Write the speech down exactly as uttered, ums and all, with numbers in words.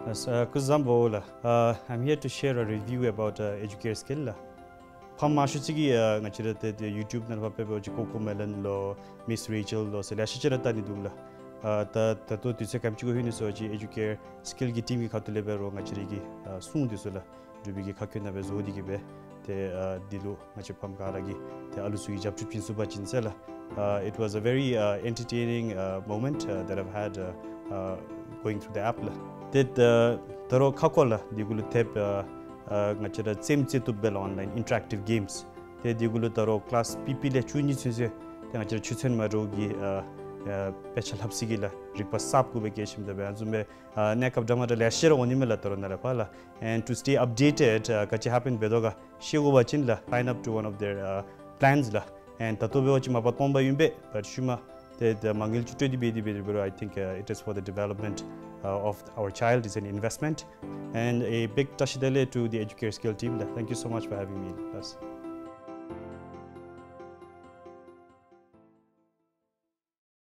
ཨ་སྐུ་གཟུགས་བཟང་པོ་ལགས། Uh, I'm here to share a review about uh, Educare Skill ལགས། ཕམ་མ་ཤུ་ཅིག་གིས་ཨ་ང་བཅས་ར་ཏེ་ཏེ་YouTube ནང་ཕར་དཔེ་འབད་བ་ཅིན་ཀོ་ཀོ་མེ་ལོན་ལོ་མིས་རེ་ཅལ་ལོ་ཟེར་ལེ་ཤ་ཅིག་ར་བལྟ་ནི་འདུག་ལགས། ཨ་ད་ད་ལྟོ་དུས་ཚོད་ག་དེམ་ཅིག་གུ་ལྷོད་ནུག་ཟེར་བ་ཅིན་Educare Skill གི་ཊིམ་གྱི་ཁ་ཐུག་ལས་འབད་རུང་ང་བཅས་ར་གི་ཨ་སྲུང་འདི་ཚུ་ལགས་འབྲུག་པའི་གི་ཁ་སྐོང་ནང་སྦེ་བཟོ་སྟེ་གིས་སྦེ་ཏེ་ཨ་འདི་ལུ་ང་བཅས་ཕམ་ག་ར་གིས་ཏེ་ཨ་ལུ་ཚུ་གིས་རྒྱབ་སྐྱོར་བྱིན་ཚུགས་པ་ཅིན་ཟེར་ལགས། Uh, it was a very uh, entertaining uh, moment uh, that I've had uh, uh, going through the app ལགས། ཏེ་ད་ད་རུང་ཁ་སྐོང་ལགས་འདི་གུ་ལུ་ཐེབས་ཨ་ཨ་ང་བཅས་ར་རྩེདམོ་རྩེ་བཏུབ་སྦེ་ལགས་online interactive games། ཏེ་འདི་གུ་ལུ་ད་རུང་ཀི་ལཱསི་པི་པི་ལས་བཅུ་གཉིས་ཚུན་ཚོད་ཏེ་ང་བཅས་ར་ཆོས་ཚན་མ་འདྲཝ་གི་ཨ་ཨ་དཔེ་ཆ་ལྷབ་ས་གི་ལགས་རིག་པ་གསརཔ་གུ་སྦེ་བསྐྱལ་ཞིནམ་ད་སྦེ་ཨ་ནི་བཟུམ་སྦེ་ཨ་གནས་སྐབས་འདྲ་མ་འདྲ་ལེ་ཤ་ར་འོང་ནི་མས་ལགས་ད་རུང་ནཱ་ལས་ཕར་ལགས། And to stay updated uh, ག་ཅི་ཧེ་པེན་འབད་དོ་ག་ཤེས་དགོ་པ་ཅིན་ལགས་sign up to one of their uh, plans ལགས། And ད་ལྟོ་འབད་བ་ཅིན་མ་པ་སྟོང་པ་ཨིན་པས། But ཤུལ་མ་ཏེ་ཏེ་མ་དངུལ་ཅིག་སྤྲོད་དེ་འབད་དེ་འབད་དེ་འབད་རུང་I think uh, it is for the development uh, of our child, is an investment. And a big བཀྲ་ཤིས་བདེ་ལེགས་to the Educare Skill team. Thank you so much for having me. Yes.